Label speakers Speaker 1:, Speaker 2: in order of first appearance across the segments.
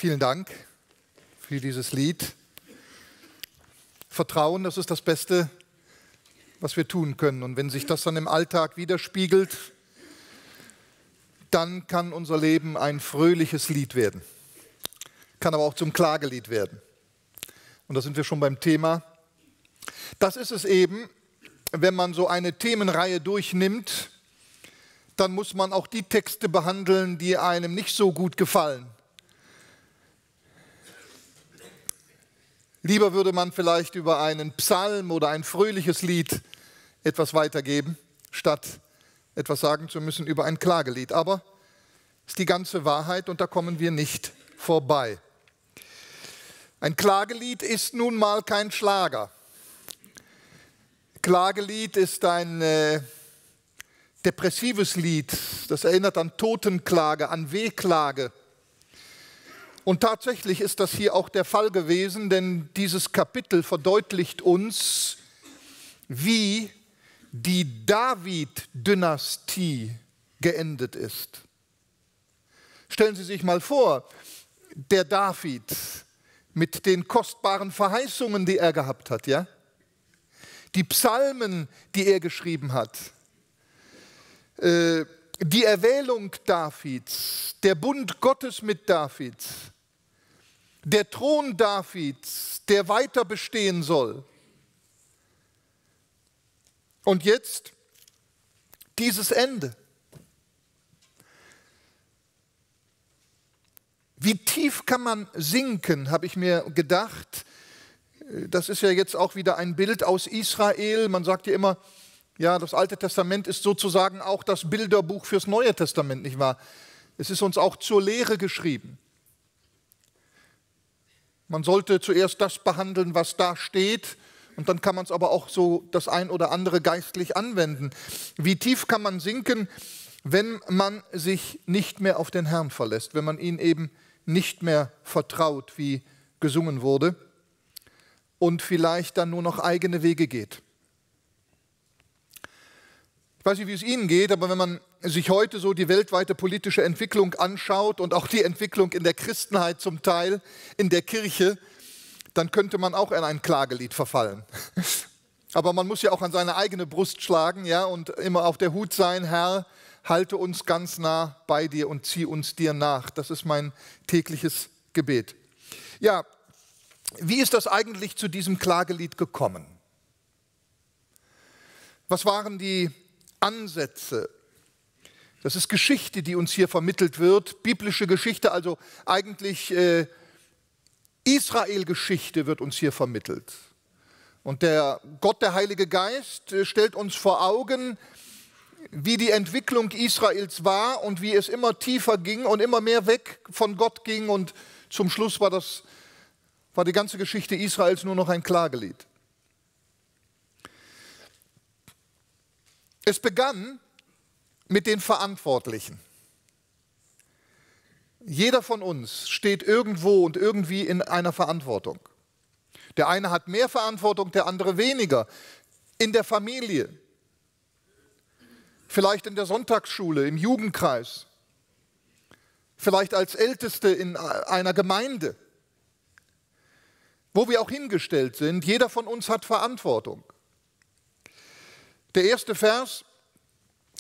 Speaker 1: Vielen Dank für dieses Lied. Vertrauen, das ist das Beste, was wir tun können. Und wenn sich das dann im Alltag widerspiegelt, dann kann unser Leben ein fröhliches Lied werden. Kann aber auch zum Klagelied werden. Und da sind wir schon beim Thema. Das ist es eben, wenn man so eine Themenreihe durchnimmt, dann muss man auch die Texte behandeln, die einem nicht so gut gefallen. Lieber würde man vielleicht über einen Psalm oder ein fröhliches Lied etwas weitergeben, statt etwas sagen zu müssen über ein Klagelied. Aber es ist die ganze Wahrheit und da kommen wir nicht vorbei. Ein Klagelied ist nun mal kein Schlager. Klagelied ist ein depressives Lied, das erinnert an Totenklage, an Wehklage. Und tatsächlich ist das hier auch der Fall gewesen, denn dieses Kapitel verdeutlicht uns, wie die David-Dynastie geendet ist. Stellen Sie sich mal vor, der David mit den kostbaren Verheißungen, die er gehabt hat, ja? Die Psalmen, die er geschrieben hat, die Erwählung Davids, der Bund Gottes mit David, der Thron Davids, der weiter bestehen soll. Und jetzt dieses Ende. Wie tief kann man sinken, habe ich mir gedacht. Das ist ja jetzt auch wieder ein Bild aus Israel. Man sagt ja immer, ja, das Alte Testament ist sozusagen auch das Bilderbuch fürs Neue Testament, nicht wahr? Es ist uns auch zur Lehre geschrieben. Man sollte zuerst das behandeln, was da steht, und dann kann man es aber auch so das ein oder andere geistlich anwenden. Wie tief kann man sinken, wenn man sich nicht mehr auf den Herrn verlässt, wenn man ihn eben nicht mehr vertraut, wie gesungen wurde, und vielleicht dann nur noch eigene Wege geht. Ich weiß nicht, wie es Ihnen geht, aber wenn man sich heute so die weltweite politische Entwicklung anschaut und auch die Entwicklung in der Christenheit zum Teil, in der Kirche, dann könnte man auch in ein Klagelied verfallen. Aber man muss ja auch an seine eigene Brust schlagen, ja, und immer auf der Hut sein: Herr, halte uns ganz nah bei dir und zieh uns dir nach. Das ist mein tägliches Gebet. Ja, wie ist das eigentlich zu diesem Klagelied gekommen? Was waren die Ansätze? Das ist Geschichte, die uns hier vermittelt wird, biblische Geschichte, also eigentlich Israel-Geschichte wird uns hier vermittelt. Und der Gott, der Heilige Geist, stellt uns vor Augen, wie die Entwicklung Israels war und wie es immer tiefer ging und immer mehr weg von Gott ging, und zum Schluss war die ganze Geschichte Israels nur noch ein Klagelied. Es begann mit den Verantwortlichen. Jeder von uns steht irgendwo und irgendwie in einer Verantwortung. Der eine hat mehr Verantwortung, der andere weniger. In der Familie, vielleicht in der Sonntagsschule, im Jugendkreis, vielleicht als Älteste in einer Gemeinde, wo wir auch hingestellt sind. Jeder von uns hat Verantwortung. Der erste Vers: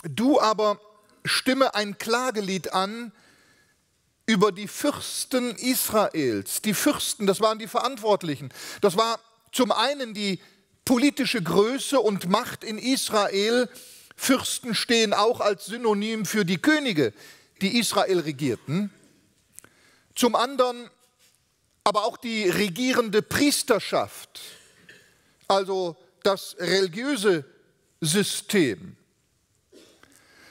Speaker 1: Du aber stimme ein Klagelied an über die Fürsten Israels. Die Fürsten, das waren die Verantwortlichen. Das war zum einen die politische Größe und Macht in Israel. Fürsten stehen auch als Synonym für die Könige, die Israel regierten. Zum anderen aber auch die regierende Priesterschaft, also das religiöse System.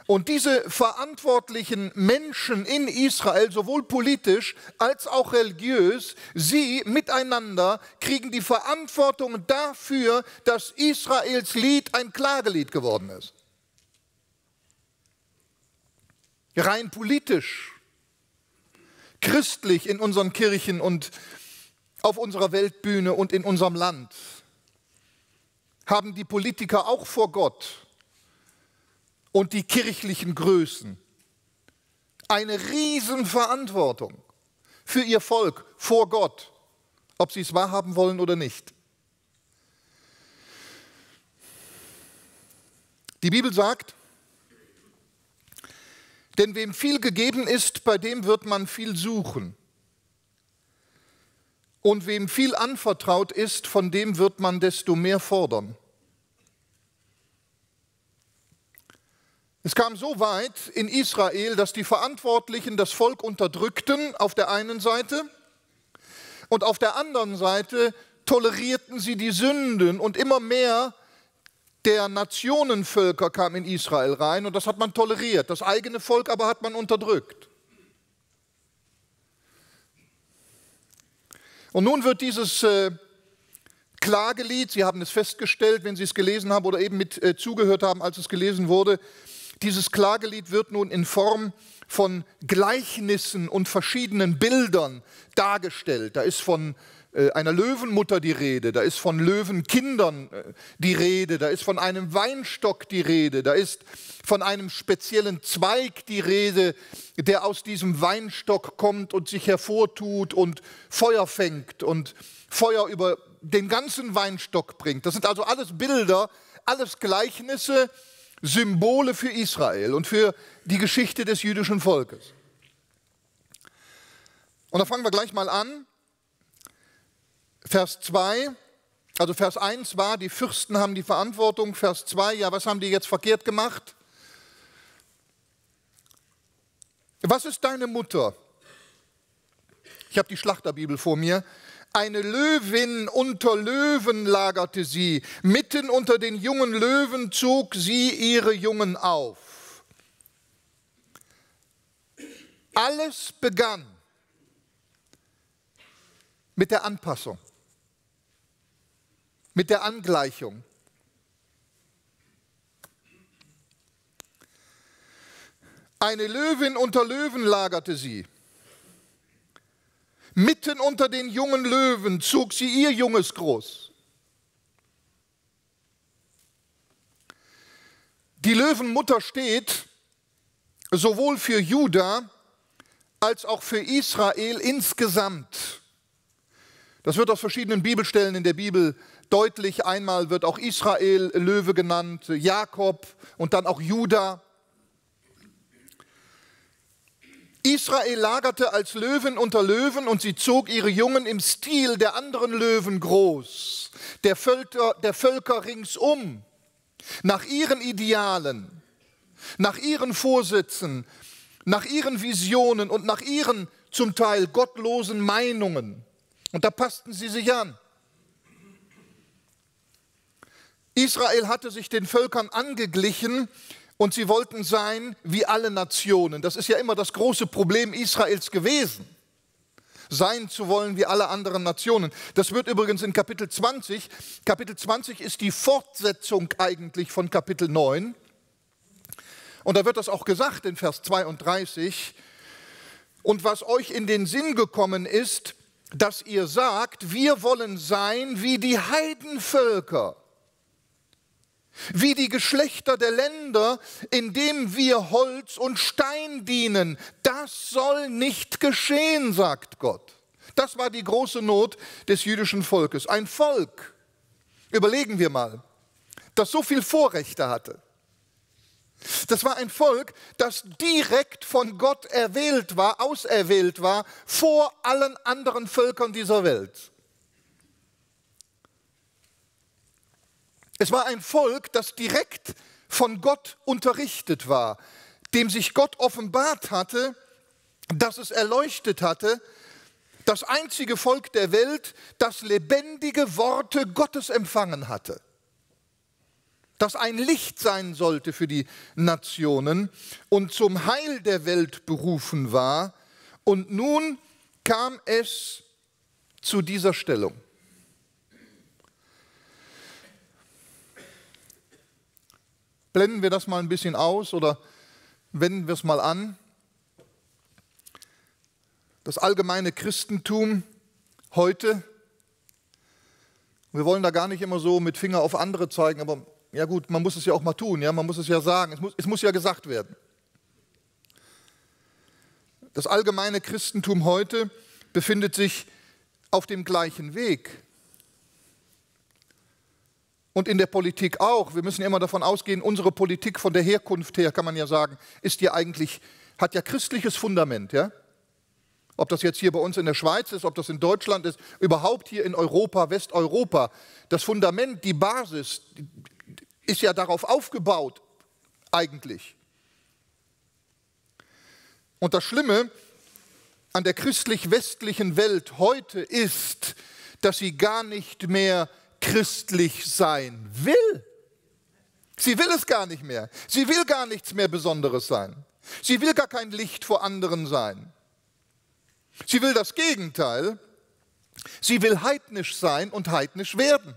Speaker 1: Und diese verantwortlichen Menschen in Israel, sowohl politisch als auch religiös, sie miteinander kriegen die Verantwortung dafür, dass Israels Lied ein Klagelied geworden ist. Rein politisch, christlich in unseren Kirchen und auf unserer Weltbühne und in unserem Land haben die Politiker auch vor Gott und die kirchlichen Größen eine Riesenverantwortung. für ihr Volk vor Gott, ob sie es wahrhaben wollen oder nicht. Die Bibel sagt, denn wem viel gegeben ist, bei dem wird man viel suchen. Und wem viel anvertraut ist, von dem wird man desto mehr fordern. Es kam so weit in Israel, dass die Verantwortlichen das Volk unterdrückten auf der einen Seite und auf der anderen Seite tolerierten sie die Sünden und immer mehr der Nationenvölker kam in Israel rein und das hat man toleriert. Das eigene Volk aber hat man unterdrückt. Und nun wird dieses Klagelied, Sie haben es festgestellt, wenn Sie es gelesen haben oder eben mit zugehört haben, als es gelesen wurde, dieses Klagelied wird nun in Form von Gleichnissen und verschiedenen Bildern dargestellt. Da ist von einer Löwenmutter die Rede, da ist von Löwenkindern die Rede, da ist von einem Weinstock die Rede, da ist von einem speziellen Zweig die Rede, der aus diesem Weinstock kommt und sich hervortut und Feuer fängt und Feuer über den ganzen Weinstock bringt. Das sind also alles Bilder, alles Gleichnisse, Symbole für Israel und für die Geschichte des jüdischen Volkes. Und da fangen wir gleich mal an. Vers 2, also Vers 1 war, die Fürsten haben die Verantwortung. Vers 2, ja, was haben die jetzt verkehrt gemacht? Was ist deine Mutter? Ich habe die Schlachterbibel vor mir. Eine Löwin unter Löwen lagerte sie, mitten unter den jungen Löwen zog sie ihre Jungen auf. Alles begann mit der Anpassung, mit der Angleichung. Eine Löwin unter Löwen lagerte sie. Mitten unter den jungen Löwen zog sie ihr Junges groß. Die Löwenmutter steht sowohl für Juda als auch für Israel insgesamt. Das wird aus verschiedenen Bibelstellen in der Bibel deutlich. Einmal wird auch Israel Löwe genannt, Jakob und dann auch Juda. Israel lagerte als Löwen unter Löwen und sie zog ihre Jungen im Stil der anderen Löwen groß, der Völker ringsum, nach ihren Idealen, nach ihren Vorsätzen, nach ihren Visionen und nach ihren zum Teil gottlosen Meinungen. Und da passten sie sich an. Israel hatte sich den Völkern angeglichen und sie wollten sein wie alle Nationen. Das ist ja immer das große Problem Israels gewesen, sein zu wollen wie alle anderen Nationen. Das wird übrigens in Kapitel 20, Kapitel 20 ist die Fortsetzung eigentlich von Kapitel 9. Und da wird das auch gesagt in Vers 32. Und was euch in den Sinn gekommen ist, dass ihr sagt, wir wollen sein wie die Heidenvölker, wie die Geschlechter der Länder, indem wir Holz und Stein dienen. Das soll nicht geschehen, sagt Gott. Das war die große Not des jüdischen Volkes. Ein Volk, überlegen wir mal, das so viel Vorrechte hatte. Das war ein Volk, das direkt von Gott erwählt war, auserwählt war, vor allen anderen Völkern dieser Welt. Es war ein Volk, das direkt von Gott unterrichtet war, dem sich Gott offenbart hatte, das es erleuchtet hatte, das einzige Volk der Welt, das lebendige Worte Gottes empfangen hatte, das ein Licht sein sollte für die Nationen und zum Heil der Welt berufen war. Und nun kam es zu dieser Stellung. Blenden wir das mal ein bisschen aus oder wenden wir es mal an. Das allgemeine Christentum heute, wir wollen da gar nicht immer so mit Finger auf andere zeigen, aber ja gut, man muss es ja auch mal tun, ja, man muss es ja sagen, es muss ja gesagt werden. Das allgemeine Christentum heute befindet sich auf dem gleichen Weg. Und in der Politik auch. Wir müssen immer davon ausgehen, unsere Politik von der Herkunft her, kann man ja sagen, ist ja eigentlich, hat ja christliches Fundament. Ja? Ob das jetzt hier bei uns in der Schweiz ist, ob das in Deutschland ist, überhaupt hier in Europa, Westeuropa. Das Fundament, die Basis ist ja darauf aufgebaut, eigentlich. Und das Schlimme an der christlich-westlichen Welt heute ist, dass sie gar nicht mehr christlich sein will. Sie will es gar nicht mehr. Sie will gar nichts mehr Besonderes sein. Sie will gar kein Licht vor anderen sein. Sie will das Gegenteil. Sie will heidnisch sein und heidnisch werden.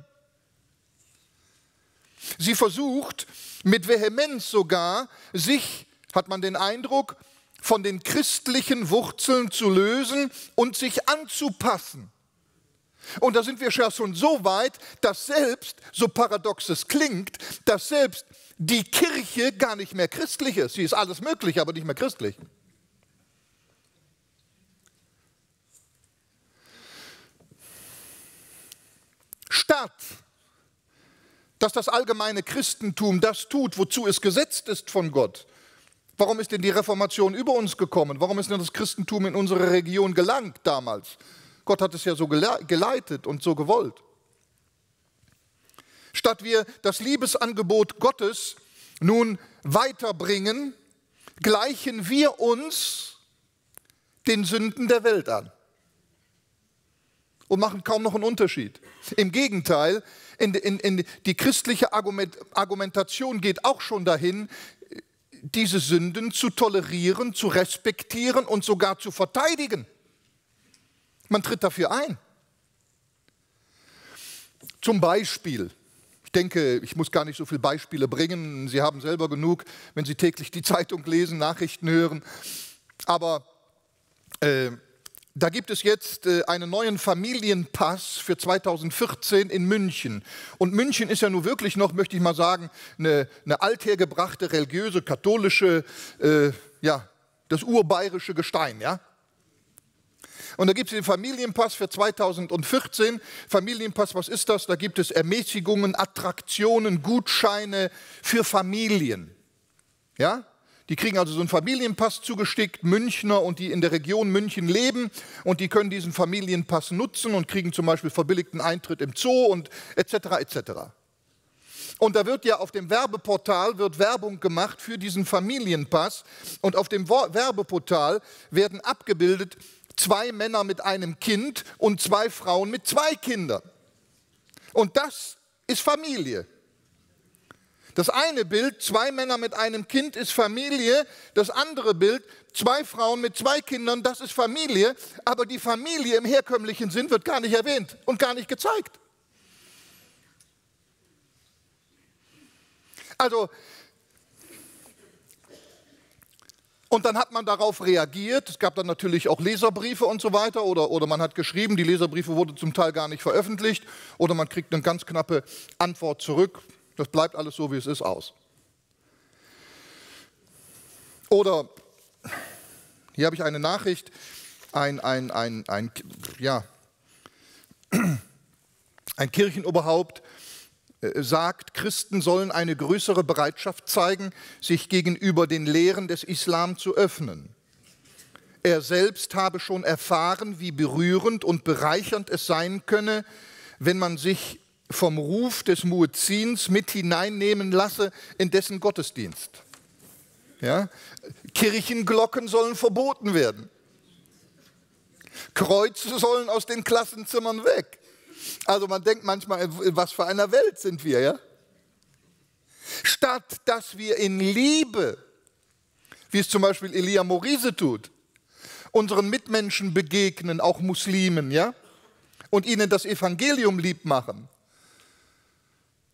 Speaker 1: Sie versucht mit Vehemenz sogar, sich, hat man den Eindruck, von den christlichen Wurzeln zu lösen und sich anzupassen. Und da sind wir schon so weit, dass selbst, so paradox es klingt, dass selbst die Kirche gar nicht mehr christlich ist. Sie ist alles möglich, aber nicht mehr christlich. Statt dass das allgemeine Christentum das tut, wozu es gesetzt ist von Gott. Warum ist denn die Reformation über uns gekommen? Warum ist denn das Christentum in unsere Region gelangt damals? Gott hat es ja so geleitet und so gewollt. Statt wir das Liebesangebot Gottes nun weiterbringen, gleichen wir uns den Sünden der Welt an und machen kaum noch einen Unterschied. Im Gegenteil, die christliche Argumentation geht auch schon dahin, diese Sünden zu tolerieren, zu respektieren und sogar zu verteidigen. Man tritt dafür ein. Zum Beispiel, ich denke, ich muss gar nicht so viele Beispiele bringen, Sie haben selber genug, wenn Sie täglich die Zeitung lesen, Nachrichten hören, aber da gibt es jetzt einen neuen Familienpass für 2014 in München. Und München ist ja nun wirklich noch, möchte ich mal sagen, eine althergebrachte, religiöse, katholische, das urbayerische Gestein. Ja? Und da gibt es den Familienpass für 2014. Familienpass, was ist das? Da gibt es Ermäßigungen, Attraktionen, Gutscheine für Familien. Ja? Die kriegen also so einen Familienpass zugestickt, Münchner und die in der Region München leben und die können diesen Familienpass nutzen und kriegen zum Beispiel verbilligten Eintritt im Zoo und etc. etc. Und da wird ja auf dem Werbeportal wird Werbung gemacht für diesen Familienpass und auf dem Werbeportal werden abgebildet 2 Männer mit einem Kind und 2 Frauen mit 2 Kindern. Und das ist Familie. Das eine Bild, 2 Männer mit einem Kind, ist Familie. Das andere Bild, 2 Frauen mit 2 Kindern, das ist Familie. Aber die Familie im herkömmlichen Sinn wird gar nicht erwähnt und gar nicht gezeigt. Also, und dann hat man darauf reagiert. Es gab dann natürlich auch Leserbriefe und so weiter. Oder man hat geschrieben, die Leserbriefe wurden zum Teil gar nicht veröffentlicht. Oder man kriegt eine ganz knappe Antwort zurück. Das bleibt alles so, wie es ist, aus. Oder, hier habe ich eine Nachricht, ein Kirchenoberhaupt sagt, Christen sollen eine größere Bereitschaft zeigen, sich gegenüber den Lehren des Islam zu öffnen. Er selbst habe schon erfahren, wie berührend und bereichernd es sein könne, wenn man sich vom Ruf des Muezzins mit hineinnehmen lasse in dessen Gottesdienst. Ja? Kirchenglocken sollen verboten werden. Kreuze sollen aus den Klassenzimmern weg. Also man denkt manchmal, in was für einer Welt sind wir, ja? Statt dass wir in Liebe, wie es zum Beispiel Elia Morise tut, unseren Mitmenschen begegnen, auch Muslimen, ja? Und ihnen das Evangelium lieb machen,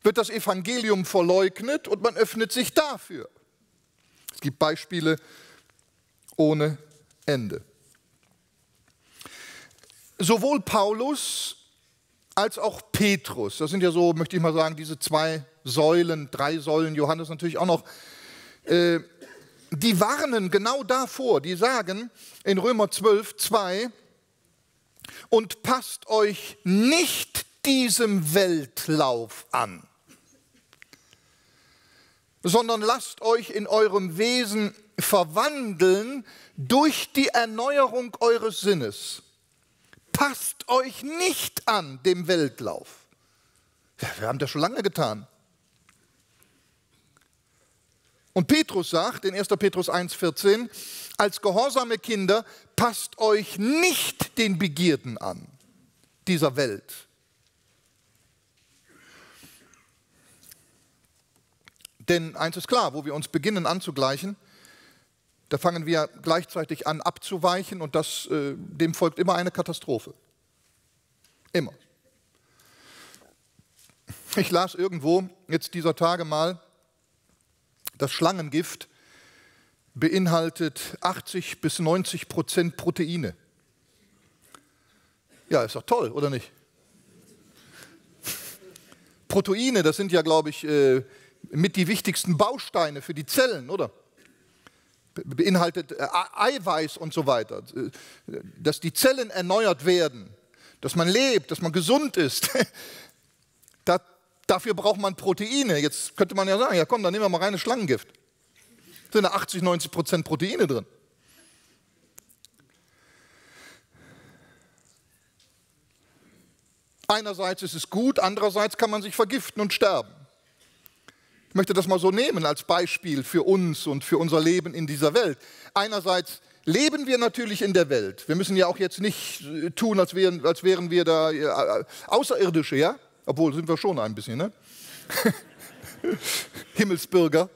Speaker 1: wird das Evangelium verleugnet und man öffnet sich dafür. Es gibt Beispiele ohne Ende. Sowohl Paulus als auch Petrus, das sind ja so, möchte ich mal sagen, diese 2 Säulen, 3 Säulen, Johannes natürlich auch noch, die warnen genau davor, die sagen in Römer 12, 2, und passt euch nicht diesem Weltlauf an, sondern lasst euch in eurem Wesen verwandeln durch die Erneuerung eures Sinnes. Passt euch nicht an dem Weltlauf. Ja, wir haben das schon lange getan. Und Petrus sagt in 1. Petrus 1,14, als gehorsame Kinder, passt euch nicht den Begierden an dieser Welt. Denn eins ist klar, wo wir uns beginnen anzugleichen, da fangen wir gleichzeitig an abzuweichen und dem folgt immer eine Katastrophe. Immer. Ich las irgendwo jetzt dieser Tage mal, das Schlangengift beinhaltet 80 bis 90% Proteine. Ja, ist doch toll, oder nicht? Proteine, das sind ja, glaube ich, mit die wichtigsten Bausteine für die Zellen, oder? Beinhaltet Eiweiß und so weiter, dass die Zellen erneuert werden, dass man lebt, dass man gesund ist. Dafür braucht man Proteine. Jetzt könnte man ja sagen, ja komm, dann nehmen wir mal reines Schlangengift. Da sind da 80, 90% Proteine drin. Einerseits ist es gut, andererseits kann man sich vergiften und sterben. Ich möchte das mal so nehmen als Beispiel für uns und für unser Leben in dieser Welt. Einerseits leben wir natürlich in der Welt. Wir müssen ja auch jetzt nicht tun, als wären wir da Außerirdische, ja? Obwohl, sind wir schon ein bisschen, ne? Himmelsbürger.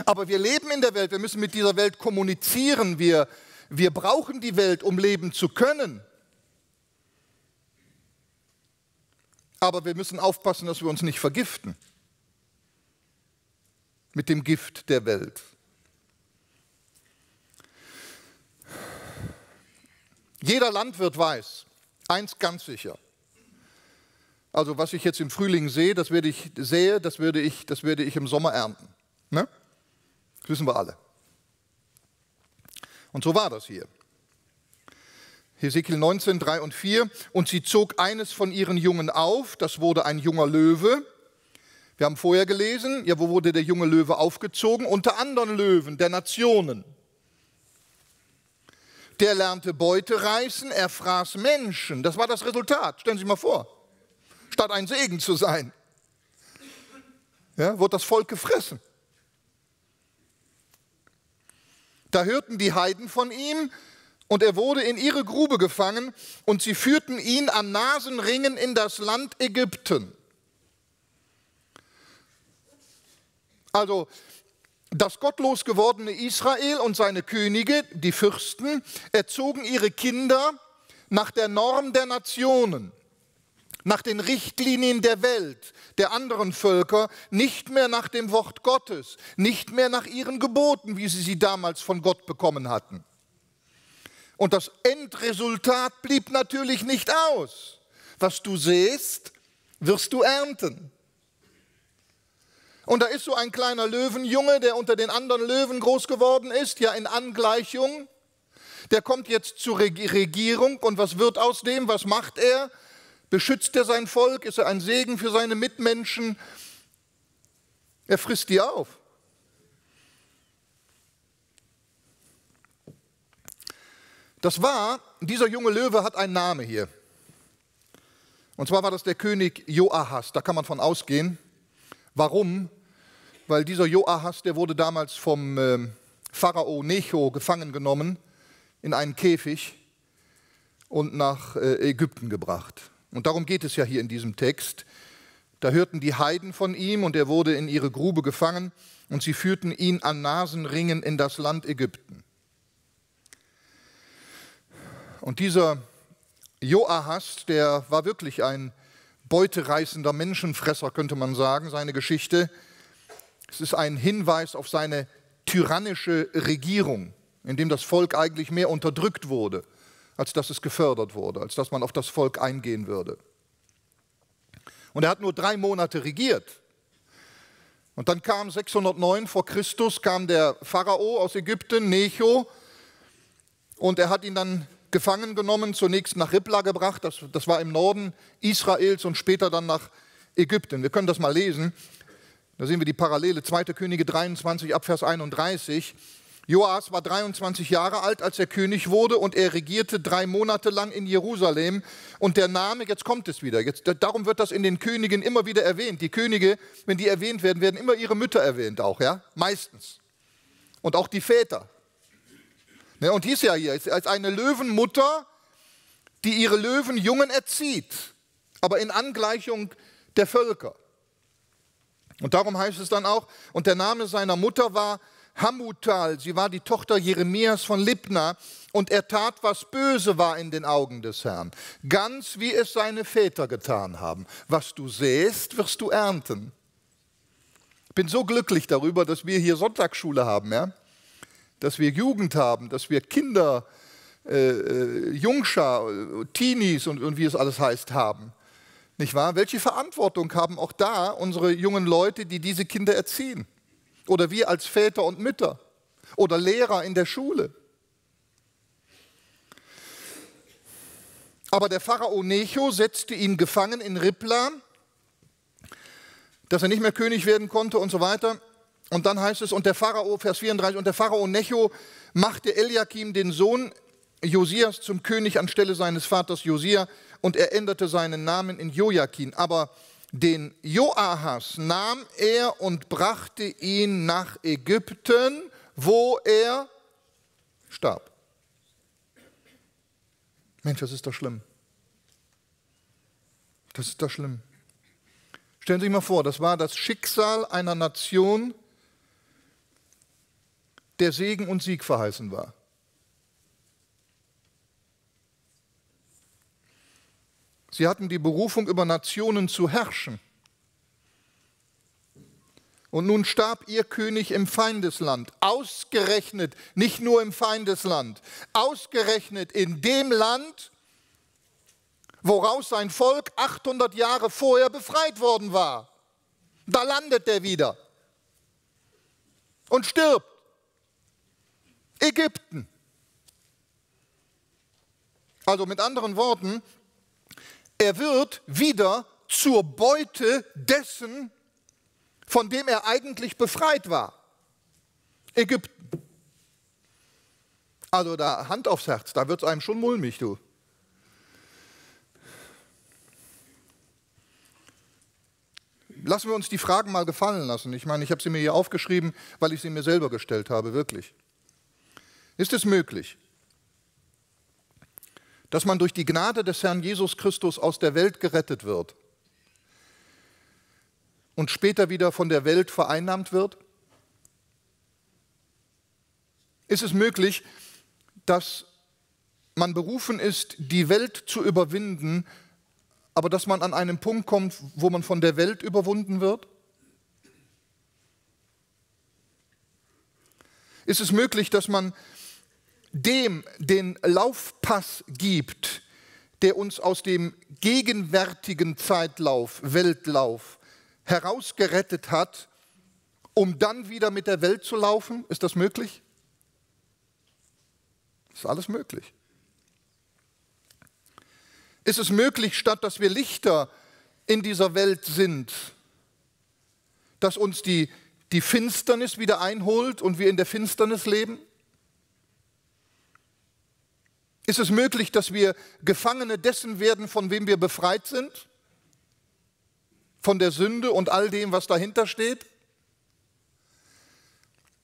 Speaker 1: Aber wir leben in der Welt, wir müssen mit dieser Welt kommunizieren. Wir brauchen die Welt, um leben zu können. Aber wir müssen aufpassen, dass wir uns nicht vergiften mit dem Gift der Welt. Jeder Landwirt weiß, eins ganz sicher, also was ich jetzt im Frühling sehe, das werde ich im Sommer ernten. Ne? Das wissen wir alle. Und so war das hier. Hesekiel 19, 3 und 4. Und sie zog eines von ihren Jungen auf, das wurde ein junger Löwe. Wir haben vorher gelesen, ja, wo wurde der junge Löwe aufgezogen? Unter anderen Löwen der Nationen. Der lernte Beute reißen, er fraß Menschen. Das war das Resultat. Stellen Sie sich mal vor. Statt ein Segen zu sein, ja, wurde das Volk gefressen. Da hörten die Heiden von ihm und er wurde in ihre Grube gefangen und sie führten ihn an Nasenringen in das Land Ägypten. Also das gottlos gewordene Israel und seine Könige, die Fürsten, erzogen ihre Kinder nach der Norm der Nationen, nach den Richtlinien der Welt, der anderen Völker, nicht mehr nach dem Wort Gottes, nicht mehr nach ihren Geboten, wie sie damals von Gott bekommen hatten. Und das Endresultat blieb natürlich nicht aus. Was du sähst, wirst du ernten. Und da ist so ein kleiner Löwenjunge, der unter den anderen Löwen groß geworden ist, ja in Angleichung. Der kommt jetzt zur Regierung und was wird aus dem? Was macht er? Beschützt er sein Volk? Ist er ein Segen für seine Mitmenschen? Er frisst die auf. Dieser junge Löwe hat einen Namen hier. Und zwar war das der König Joahas, da kann man von ausgehen. Warum? Weil dieser Joahas, der wurde damals vom Pharao Necho gefangen genommen, in einen Käfig und nach Ägypten gebracht. Und darum geht es ja hier in diesem Text. Da hörten die Heiden von ihm und er wurde in ihre Grube gefangen und sie führten ihn an Nasenringen in das Land Ägypten. Und dieser Joahas, der war wirklich ein beutereißender Menschenfresser, könnte man sagen, seine Geschichte. Es ist ein Hinweis auf seine tyrannische Regierung, in dem das Volk eigentlich mehr unterdrückt wurde, als dass es gefördert wurde, als dass man auf das Volk eingehen würde. Und er hat nur 3 Monate regiert. Und dann kam 609 vor Christus, kam der Pharao aus Ägypten, Necho, und er hat ihn dann gefangen genommen, zunächst nach Ribla gebracht, das war im Norden Israels, und später dann nach Ägypten. Wir können das mal lesen. Da sehen wir die Parallele, 2. Könige 23 ab Vers 31. Joas war 23 Jahre alt, als er König wurde, und er regierte 3 Monate lang in Jerusalem. Und der Name, jetzt kommt es wieder, darum wird das in den Königen immer wieder erwähnt. Die Könige, wenn die erwähnt werden, werden immer ihre Mütter erwähnt auch, ja, meistens. Und auch die Väter. Ne, und hieß ja hier, es ist eine Löwenmutter, die ihre Löwenjungen erzieht, aber in Angleichung der Völker. Und darum heißt es dann auch, und der Name seiner Mutter war Hamutal, sie war die Tochter Jeremias von Libna, und er tat, was böse war in den Augen des Herrn, ganz wie es seine Väter getan haben. Was du säst, wirst du ernten. Ich bin so glücklich darüber, dass wir hier Sonntagsschule haben, ja? Dass wir Jugend haben, dass wir Kinder, Jungschar, Teenies und wie es alles heißt, haben. Nicht wahr? Welche Verantwortung haben auch da unsere jungen Leute, die diese Kinder erziehen? Oder wir als Väter und Mütter oder Lehrer in der Schule. Aber der Pharao Necho setzte ihn gefangen in Ribla, dass er nicht mehr König werden konnte und so weiter. Und dann heißt es, und der Pharao, Vers 34, und der Pharao Necho machte Eliakim, den Sohn Josias, zum König anstelle seines Vaters Josia, und er änderte seinen Namen in Jojakin. Aber den Joahas nahm er und brachte ihn nach Ägypten, wo er starb. Mensch, das ist doch schlimm. Das ist doch schlimm. Stellen Sie sich mal vor, das war das Schicksal einer Nation, der Segen und Sieg verheißen war. Sie hatten die Berufung, über Nationen zu herrschen. Und nun starb ihr König im Feindesland, ausgerechnet, nicht nur im Feindesland, ausgerechnet in dem Land, woraus sein Volk 800 Jahre vorher befreit worden war. Da landet er wieder und stirbt. Ägypten. Also mit anderen Worten, er wird wieder zur Beute dessen, von dem er eigentlich befreit war. Ägypten. Also da Hand aufs Herz, da wird es einem schon mulmig, du. Lassen wir uns die Fragen mal gefallen lassen. Ich meine, ich habe sie mir hier aufgeschrieben, weil ich sie mir selber gestellt habe, wirklich. Ist es möglich, dass man durch die Gnade des Herrn Jesus Christus aus der Welt gerettet wird und später wieder von der Welt vereinnahmt wird? Ist es möglich, dass man berufen ist, die Welt zu überwinden, aber dass man an einen Punkt kommt, wo man von der Welt überwunden wird? Ist es möglich, dass man dem den Laufpass gibt, der uns aus dem gegenwärtigen Zeitlauf, Weltlauf herausgerettet hat, um dann wieder mit der Welt zu laufen? Ist das möglich? Ist alles möglich. Ist es möglich, statt dass wir Lichter in dieser Welt sind, dass uns die Finsternis wieder einholt und wir in der Finsternis leben? Ist es möglich, dass wir Gefangene dessen werden, von wem wir befreit sind? Von der Sünde und all dem, was dahinter steht?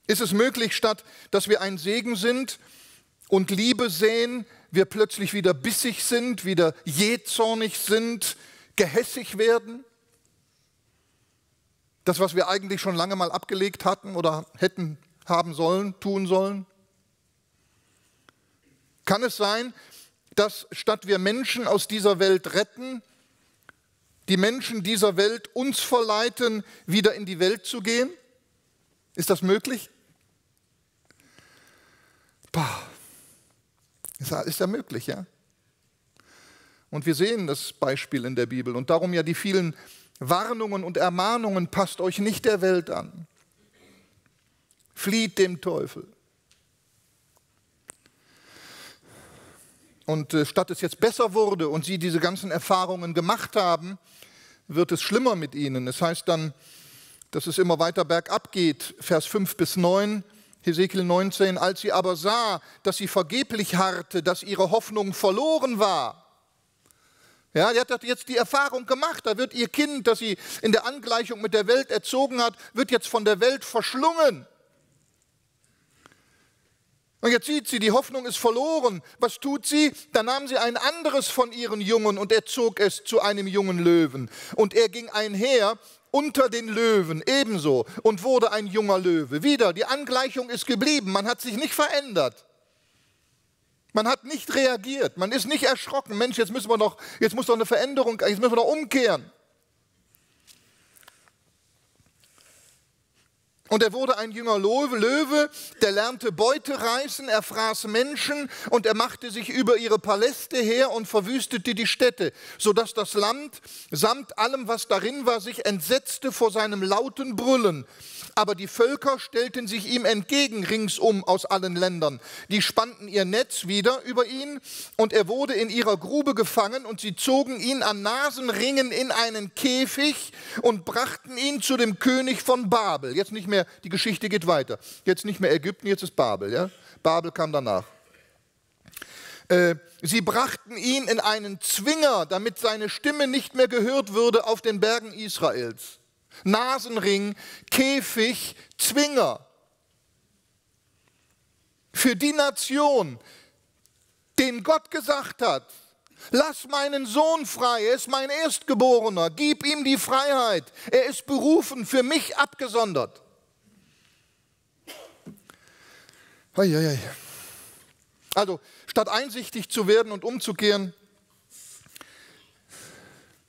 Speaker 1: Ist es möglich, statt dass wir ein Segen sind und Liebe sehen, wir plötzlich wieder bissig sind, wieder jähzornig sind, gehässig werden? Das, was wir eigentlich schon lange mal abgelegt hatten oder hätten haben sollen, tun sollen? Kann es sein, dass statt wir Menschen aus dieser Welt retten, die Menschen dieser Welt uns verleiten, wieder in die Welt zu gehen? Ist das möglich? Ist ja möglich, ja? Und wir sehen das Beispiel in der Bibel und darum ja die vielen Warnungen und Ermahnungen: Passt euch nicht der Welt an, flieht dem Teufel. Und statt es jetzt besser wurde und sie diese ganzen Erfahrungen gemacht haben, wird es schlimmer mit ihnen. Es heißt dann, dass es immer weiter bergab geht, Vers 5 bis 9, Hesekiel 19, als sie aber sah, dass sie vergeblich harrte, dass ihre Hoffnung verloren war. Ja, die hat jetzt die Erfahrung gemacht, da wird ihr Kind, das sie in der Angleichung mit der Welt erzogen hat, wird jetzt von der Welt verschlungen. Und jetzt sieht sie, die Hoffnung ist verloren. Was tut sie? Da nahm sie ein anderes von ihren Jungen und erzog es zu einem jungen Löwen. Und er ging einher unter den Löwen ebenso und wurde ein junger Löwe. Wieder, die Angleichung ist geblieben, man hat sich nicht verändert. Man hat nicht reagiert, man ist nicht erschrocken. Mensch, jetzt muss doch eine Veränderung, jetzt müssen wir doch umkehren. Und er wurde ein junger Löwe, der lernte Beute reißen, er fraß Menschen und er machte sich über ihre Paläste her und verwüstete die Städte, sodass das Land samt allem, was darin war, sich entsetzte vor seinem lauten Brüllen. Aber die Völker stellten sich ihm entgegen ringsum aus allen Ländern. Die spannten ihr Netz wieder über ihn und er wurde in ihrer Grube gefangen und sie zogen ihn an Nasenringen in einen Käfig und brachten ihn zu dem König von Babel. Jetzt nicht mehr, die Geschichte geht weiter. Jetzt nicht mehr Ägypten, jetzt ist Babel. Ja? Babel kam danach. Sie brachten ihn in einen Zwinger, damit seine Stimme nicht mehr gehört würde auf den Bergen Israels. Nasenring, Käfig, Zwinger. Für die Nation, den Gott gesagt hat, lass meinen Sohn frei, er ist mein Erstgeborener, gib ihm die Freiheit, er ist berufen, für mich abgesondert. Also, statt einsichtig zu werden und umzukehren,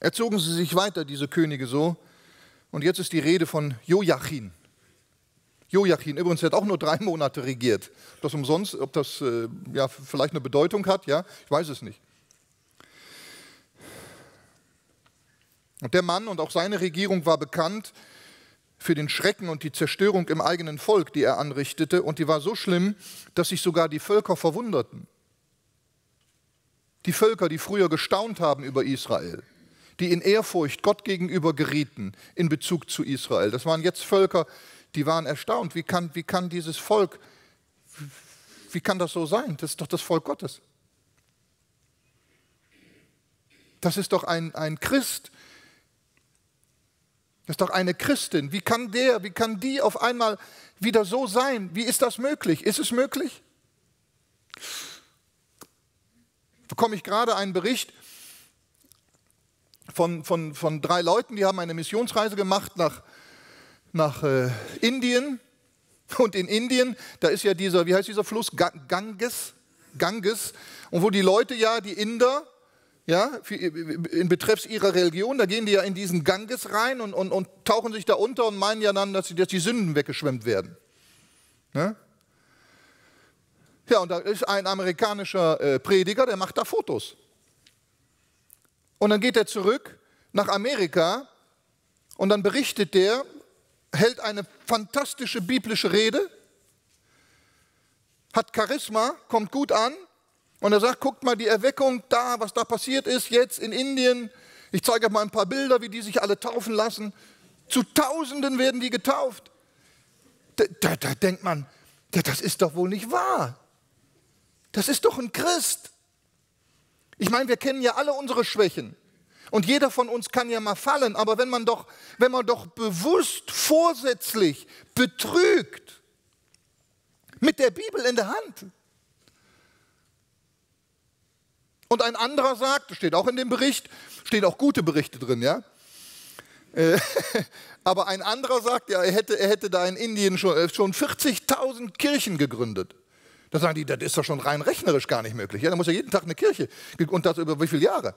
Speaker 1: erzogen sie sich weiter, diese Könige so. Und jetzt ist die Rede von Joachim. Joachim, übrigens, der hat auch nur 3 Monate regiert. Ob das vielleicht eine Bedeutung hat, ja, ich weiß es nicht. Und der Mann und auch seine Regierung war bekannt für den Schrecken und die Zerstörung im eigenen Volk, die er anrichtete. Und die war so schlimm, dass sich sogar die Völker verwunderten. Die Völker, die früher gestaunt haben über Israel, die in Ehrfurcht Gott gegenüber gerieten in Bezug zu Israel. Das waren jetzt Völker, die waren erstaunt. Wie kann dieses Volk, wie kann das so sein? Das ist doch das Volk Gottes. Das ist doch ein Christ. Das ist doch eine Christin. Wie kann die auf einmal wieder so sein? Wie ist das möglich? Ist es möglich? Da bekomme ich gerade einen Bericht von 3 Leuten, die haben eine Missionsreise gemacht nach Indien. Und in Indien, da ist ja wie heißt dieser Fluss? Ganges. Und wo die Leute die Inder, in Betreffs ihrer Religion, da gehen die ja in diesen Ganges rein und tauchen sich da unter und meinen ja dann, dass die Sünden weggeschwemmt werden. Ne? Ja, und da ist ein amerikanischer Prediger, der macht da Fotos. Und dann geht er zurück nach Amerika und dann berichtet der, hält eine fantastische biblische Rede, hat Charisma, kommt gut an und er sagt, guckt mal die Erweckung da, was da passiert ist jetzt in Indien. Ich zeige euch mal ein paar Bilder, wie die sich alle taufen lassen. Zu Tausenden werden die getauft. Da denkt man, das ist doch wohl nicht wahr. Das ist doch ein Christ. Ich meine, wir kennen ja alle unsere Schwächen und jeder von uns kann ja mal fallen, aber wenn man doch bewusst, vorsätzlich betrügt, mit der Bibel in der Hand. Und ein anderer sagt, das steht auch in dem Bericht, stehen auch gute Berichte drin, ja, aber ein anderer sagt, ja, er hätte da in Indien schon 40.000 Kirchen gegründet. Da sagen die, das ist doch schon rein rechnerisch gar nicht möglich. Ja, da muss ja jeden Tag eine Kirche. Und das über wie viele Jahre?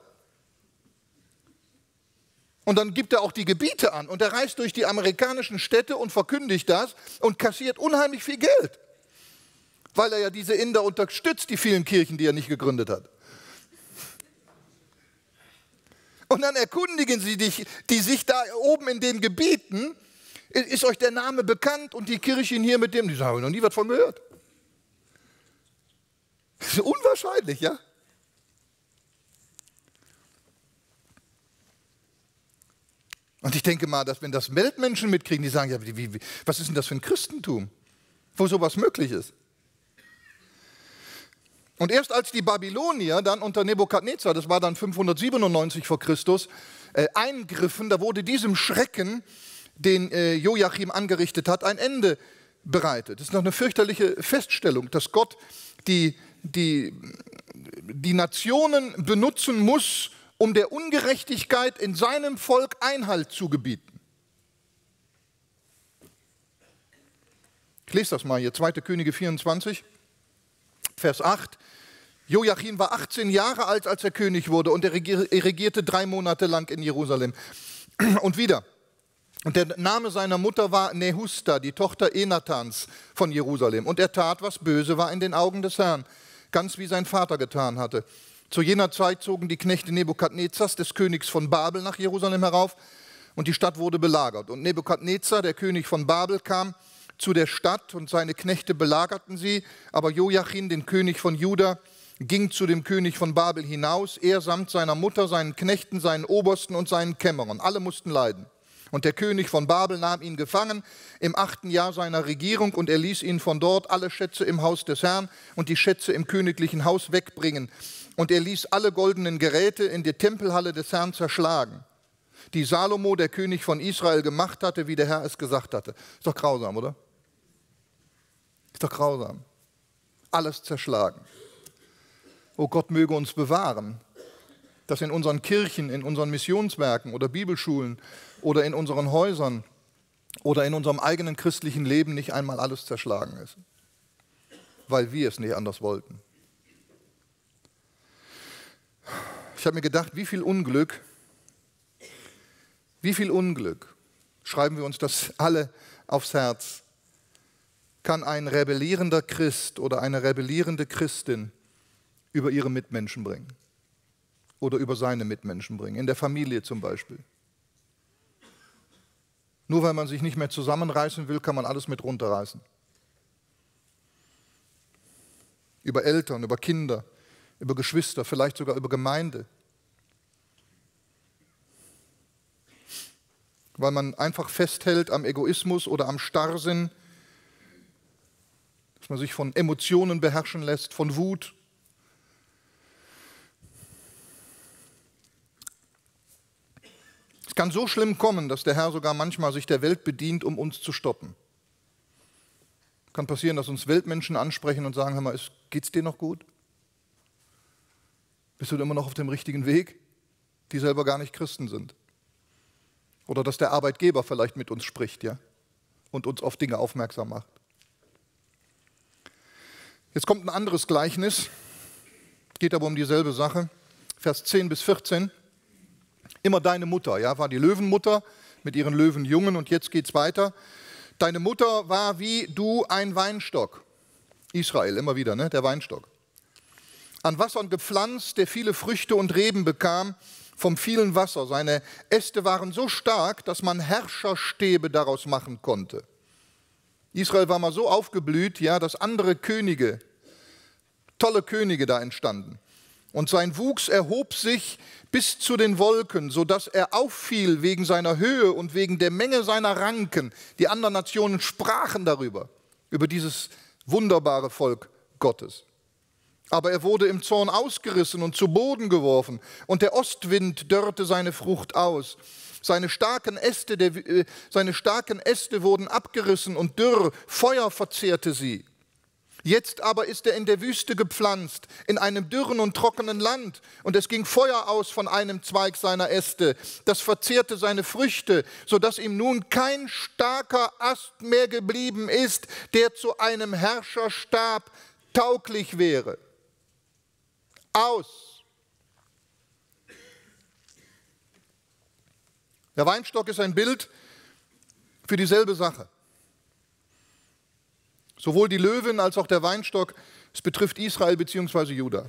Speaker 1: Und dann gibt er auch die Gebiete an. Und er reist durch die amerikanischen Städte und verkündigt das und kassiert unheimlich viel Geld. Weil er ja diese Inder unterstützt, die vielen Kirchen, die er nicht gegründet hat. Und dann erkundigen sie die sich da oben in den Gebieten, ist euch der Name bekannt und die Kirchen hier mit dem, die sagen, noch nie was von gehört. Das ist unwahrscheinlich, ja? Und ich denke mal, dass wenn das Weltmenschen mitkriegen, die sagen, ja, was ist denn das für ein Christentum, wo sowas möglich ist? Und erst als die Babylonier dann unter Nebukadnezar, das war dann 597 vor Christus, eingriffen, da wurde diesem Schrecken, den Joachim angerichtet hat, ein Ende bereitet. Das ist noch eine fürchterliche Feststellung, dass Gott die Nationen benutzen muss, um der Ungerechtigkeit in seinem Volk Einhalt zu gebieten. Ich lese das mal hier, 2. Könige 24, Vers 8. Joachim war 18 Jahre alt, als er König wurde, und er regierte 3 Monate lang in Jerusalem. Und wieder. Und der Name seiner Mutter war Nehusta, die Tochter Enathans von Jerusalem. Und er tat, was böse war in den Augen des Herrn, ganz wie sein Vater getan hatte. Zu jener Zeit zogen die Knechte Nebukadnezars, des Königs von Babel, nach Jerusalem herauf, und die Stadt wurde belagert. Und Nebukadnezar, der König von Babel, kam zu der Stadt, und seine Knechte belagerten sie. Aber Joachim, den König von Juda, ging zu dem König von Babel hinaus, er samt seiner Mutter, seinen Knechten, seinen Obersten und seinen Kämmerern. Alle mussten leiden. Und der König von Babel nahm ihn gefangen im 8. Jahr seiner Regierung, und er ließ ihn von dort alle Schätze im Haus des Herrn und die Schätze im königlichen Haus wegbringen. Und er ließ alle goldenen Geräte in der Tempelhalle des Herrn zerschlagen, die Salomo, der König von Israel, gemacht hatte, wie der Herr es gesagt hatte. Ist doch grausam, oder? Ist doch grausam. Alles zerschlagen. Oh Gott möge uns bewahren, dass in unseren Kirchen, in unseren Missionswerken oder Bibelschulen oder in unseren Häusern oder in unserem eigenen christlichen Leben nicht einmal alles zerschlagen ist, weil wir es nicht anders wollten. Ich habe mir gedacht, wie viel Unglück, schreiben wir uns das alle aufs Herz, kann ein rebellierender Christ oder eine rebellierende Christin über ihre Mitmenschen bringen oder über seine Mitmenschen bringen, in der Familie zum Beispiel. Nur weil man sich nicht mehr zusammenreißen will, kann man alles mit runterreißen. Über Eltern, über Kinder, über Geschwister, vielleicht sogar über Gemeinde. Weil man einfach festhält am Egoismus oder am Starrsinn, dass man sich von Emotionen beherrschen lässt, von Wut. Es kann so schlimm kommen, dass der Herr sogar manchmal sich der Welt bedient, um uns zu stoppen. Kann passieren, dass uns Weltmenschen ansprechen und sagen, hör mal, geht's dir noch gut? Bist du immer noch auf dem richtigen Weg? Die selber gar nicht Christen sind. Oder dass der Arbeitgeber vielleicht mit uns spricht, ja, und uns auf Dinge aufmerksam macht. Jetzt kommt ein anderes Gleichnis, geht aber um dieselbe Sache, Vers 10 bis 14. Immer deine Mutter, ja, war die Löwenmutter mit ihren Löwenjungen, und jetzt geht es weiter. Deine Mutter war wie du ein Weinstock. Israel, immer wieder, ne, der Weinstock. An Wassern gepflanzt, der viele Früchte und Reben bekam vom vielen Wasser. Seine Äste waren so stark, dass man Herrscherstäbe daraus machen konnte. Israel war mal so aufgeblüht, ja, dass andere Könige, tolle Könige da entstanden. Und sein Wuchs erhob sich bis zu den Wolken, sodass er auffiel wegen seiner Höhe und wegen der Menge seiner Ranken. Die anderen Nationen sprachen darüber, über dieses wunderbare Volk Gottes. Aber er wurde im Zorn ausgerissen und zu Boden geworfen, und der Ostwind dörrte seine Frucht aus. Seine starken Äste wurden abgerissen und dürr, Feuer verzehrte sie. Jetzt aber ist er in der Wüste gepflanzt, in einem dürren und trockenen Land. Und es ging Feuer aus von einem Zweig seiner Äste. Das verzehrte seine Früchte, sodass ihm nun kein starker Ast mehr geblieben ist, der zu einem Herrscherstab tauglich wäre. Aus. Der Weinstock ist ein Bild für dieselbe Sache. Sowohl die Löwen als auch der Weinstock, es betrifft Israel bzw. Juda.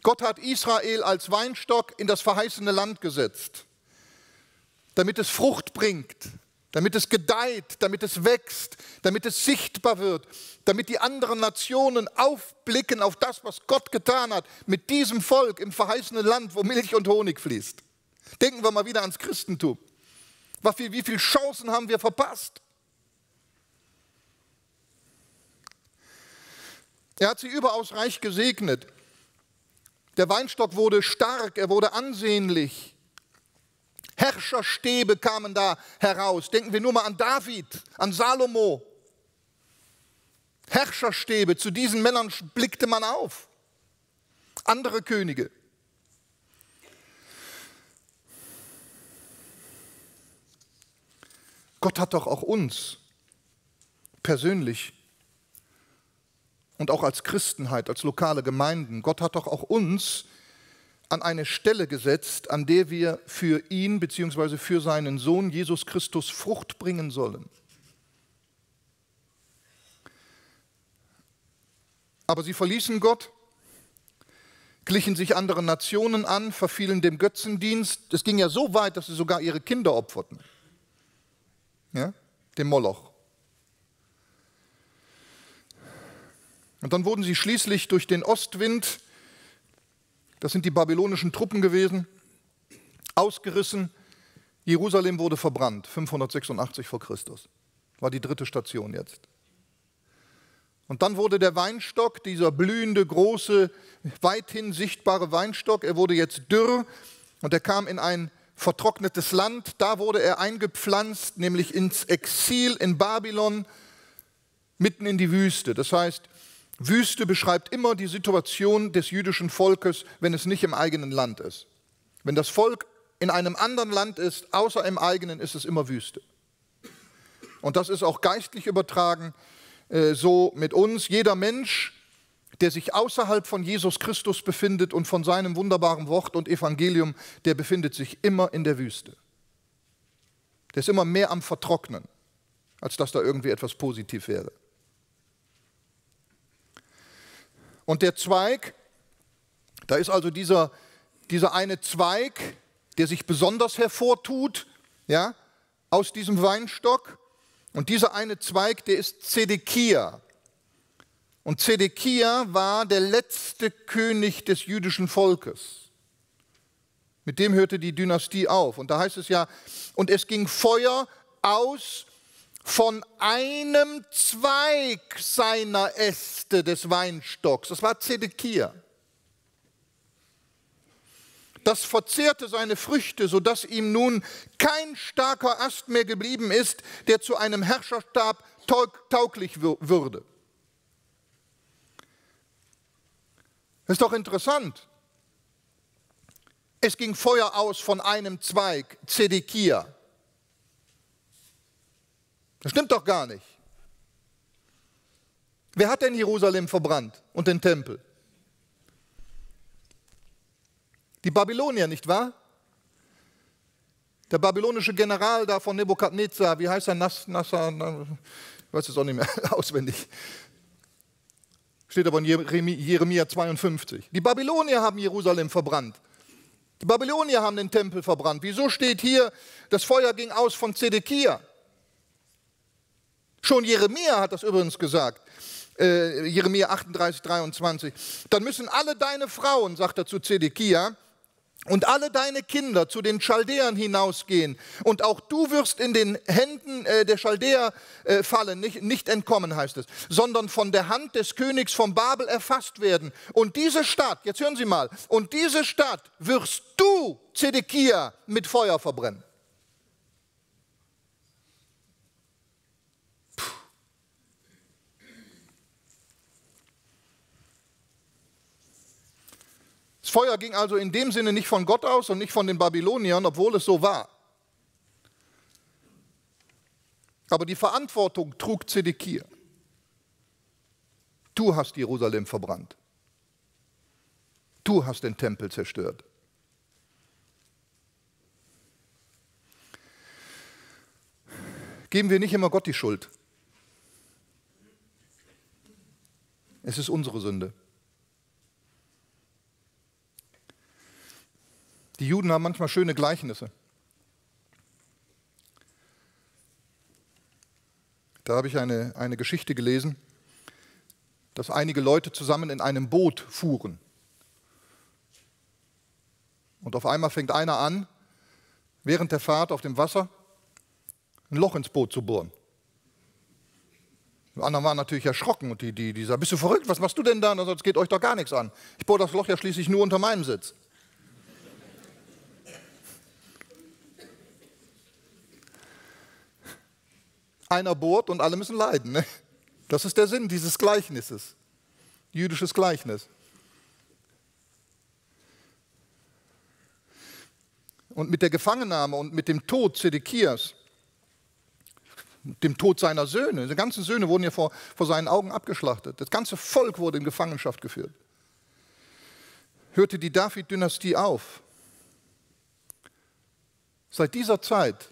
Speaker 1: Gott hat Israel als Weinstock in das verheißene Land gesetzt, damit es Frucht bringt, damit es gedeiht, damit es wächst, damit es sichtbar wird, damit die anderen Nationen aufblicken auf das, was Gott getan hat mit diesem Volk im verheißenen Land, wo Milch und Honig fließt. Denken wir mal wieder ans Christentum. Wie viele Chancen haben wir verpasst? Er hat sie überaus reich gesegnet. Der Weinstock wurde stark, er wurde ansehnlich. Herrscherstäbe kamen da heraus. Denken wir nur mal an David, an Salomo. Herrscherstäbe, zu diesen Männern blickte man auf. Andere Könige. Gott hat doch auch uns persönlich und auch als Christenheit, als lokale Gemeinden, Gott hat doch auch uns an eine Stelle gesetzt, an der wir für ihn bzw. für seinen Sohn Jesus Christus Frucht bringen sollen. Aber sie verließen Gott, glichen sich anderen Nationen an, verfielen dem Götzendienst. Es ging ja so weit, dass sie sogar ihre Kinder opferten. Ja, dem Moloch. Und dann wurden sie schließlich durch den Ostwind, das sind die babylonischen Truppen gewesen, ausgerissen. Jerusalem wurde verbrannt, 586 vor Christus. War die 3. Station jetzt. Und dann wurde der Weinstock, dieser blühende, große, weithin sichtbare Weinstock, er wurde jetzt dürr und er kam in ein vertrocknetes Land. Da wurde er eingepflanzt, nämlich ins Exil in Babylon, mitten in die Wüste. Das heißt, Wüste beschreibt immer die Situation des jüdischen Volkes, wenn es nicht im eigenen Land ist. Wenn das Volk in einem anderen Land ist, außer im eigenen, ist es immer Wüste. Und das ist auch geistlich übertragen so mit uns. Jeder Mensch, der sich außerhalb von Jesus Christus befindet und von seinem wunderbaren Wort und Evangelium, der befindet sich immer in der Wüste. Der ist immer mehr am Vertrocknen, als dass da irgendwie etwas positiv wäre. Und der Zweig, da ist also dieser eine Zweig, der sich besonders hervortut, ja, aus diesem Weinstock. Und dieser eine Zweig, der ist Zedekia. Und Zedekia war der letzte König des jüdischen Volkes. Mit dem hörte die Dynastie auf. Und da heißt es ja, und es ging Feuer aus von einem Zweig seiner Äste des Weinstocks. Das war Zedekia. Das verzehrte seine Früchte, sodass ihm nun kein starker Ast mehr geblieben ist, der zu einem Herrscherstab tauglich würde. Das ist doch interessant. Es ging Feuer aus von einem Zweig, Zedekia. Das stimmt doch gar nicht. Wer hat denn Jerusalem verbrannt und den Tempel? Die Babylonier, nicht wahr? Der babylonische General da von Nebukadnezar, wie heißt er? Nasser, ich weiß es auch nicht mehr auswendig. Steht aber in Jeremia 52. Die Babylonier haben Jerusalem verbrannt. Die Babylonier haben den Tempel verbrannt. Wieso steht hier, das Feuer ging aus von Zedekia? Schon Jeremia hat das übrigens gesagt. Jeremia 38, 23. Dann müssen alle deine Frauen, sagt er zu Zedekia, und alle deine Kinder zu den Chaldäern hinausgehen. Und auch du wirst in den Händen der Chaldäer fallen, nicht entkommen heißt es, sondern von der Hand des Königs von Babel erfasst werden. Und diese Stadt, jetzt hören Sie mal, und diese Stadt wirst du, Zedekia, mit Feuer verbrennen. Das Feuer ging also in dem Sinne nicht von Gott aus und nicht von den Babyloniern, obwohl es so war. Aber die Verantwortung trug Zedekia. Du hast Jerusalem verbrannt. Du hast den Tempel zerstört. Geben wir nicht immer Gott die Schuld. Es ist unsere Sünde. Die Juden haben manchmal schöne Gleichnisse. Da habe ich eine Geschichte gelesen, dass einige Leute zusammen in einem Boot fuhren. Und auf einmal fängt einer an, während der Fahrt auf dem Wasser ein Loch ins Boot zu bohren. Die anderen waren natürlich erschrocken und die sagten, bist du verrückt, was machst du denn da? Und das geht euch doch gar nichts an. Ich bohre das Loch ja schließlich nur unter meinem Sitz. Einer bohrt und alle müssen leiden. Ne? Das ist der Sinn dieses Gleichnisses. Jüdisches Gleichnis. Und mit der Gefangennahme und mit dem Tod Zedekias, dem Tod seiner Söhne, die ganzen Söhne wurden ja vor seinen Augen abgeschlachtet. Das ganze Volk wurde in Gefangenschaft geführt. Hörte die David-Dynastie auf. Seit dieser Zeit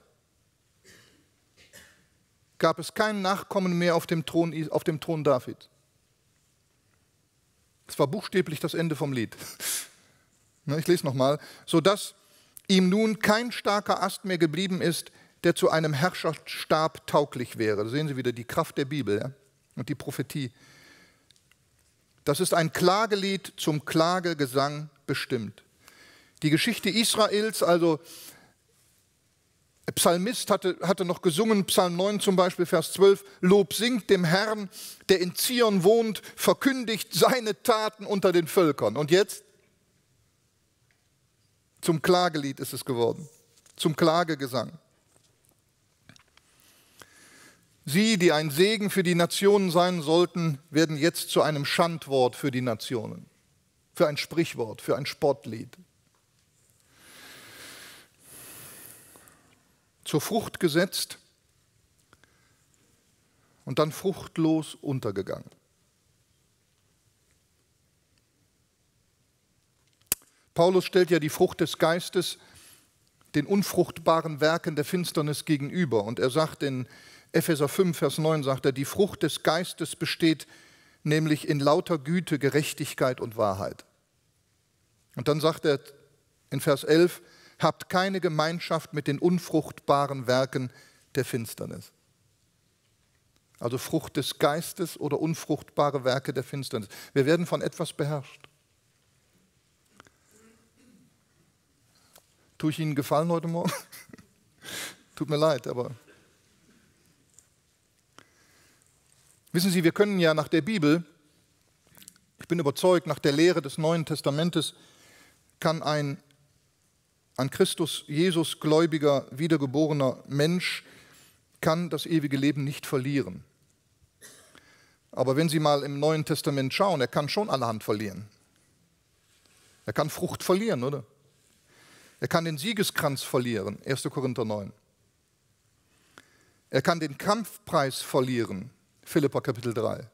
Speaker 1: gab es keinen Nachkommen mehr auf dem Thron David. Es war buchstäblich das Ende vom Lied. Ich lese nochmal. Sodass ihm nun kein starker Ast mehr geblieben ist, der zu einem Herrscherstab tauglich wäre. Da sehen Sie wieder die Kraft der Bibel, ja? Und die Prophetie. Das ist ein Klagelied zum Klagegesang bestimmt. Die Geschichte Israels, also Psalmist hatte noch gesungen, Psalm 9 zum Beispiel, Vers 12, Lob singt dem Herrn, der in Zion wohnt, verkündigt seine Taten unter den Völkern. Und jetzt? Zum Klagelied ist es geworden, zum Klagegesang. Sie, die ein Segen für die Nationen sein sollten, werden jetzt zu einem Schandwort für die Nationen, für ein Sprichwort, für ein Spottlied. Zur Frucht gesetzt und dann fruchtlos untergegangen. Paulus stellt ja die Frucht des Geistes den unfruchtbaren Werken der Finsternis gegenüber. Und er sagt in Epheser 5, Vers 9, sagt er, die Frucht des Geistes besteht nämlich in lauter Güte, Gerechtigkeit und Wahrheit. Und dann sagt er in Vers 11, habt keine Gemeinschaft mit den unfruchtbaren Werken der Finsternis. Also Frucht des Geistes oder unfruchtbare Werke der Finsternis. Wir werden von etwas beherrscht. Tue ich Ihnen einen Gefallen heute Morgen? Tut mir leid, aber... Wissen Sie, wir können ja nach der Bibel, ich bin überzeugt, nach der Lehre des Neuen Testamentes kann ein an Christus Jesus gläubiger, wiedergeborener Mensch kann das ewige Leben nicht verlieren. Aber wenn Sie mal im Neuen Testament schauen, er kann schon allerhand verlieren. Er kann Frucht verlieren, oder? Er kann den Siegeskranz verlieren, 1. Korinther 9. Er kann den Kampfpreis verlieren, Philipper Kapitel 3.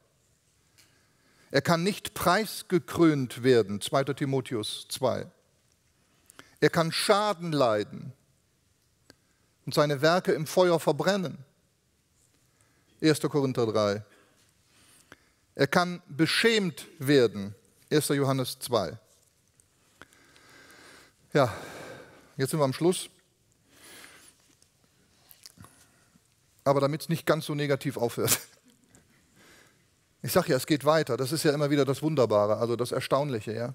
Speaker 1: Er kann nicht preisgekrönt werden, 2. Timotheus 2. Er kann Schaden leiden und seine Werke im Feuer verbrennen, 1. Korinther 3. Er kann beschämt werden, 1. Johannes 2. Ja, jetzt sind wir am Schluss. Aber damit es nicht ganz so negativ aufhört. Ich sage ja, es geht weiter. Das ist ja immer wieder das Wunderbare, also das Erstaunliche. Ja?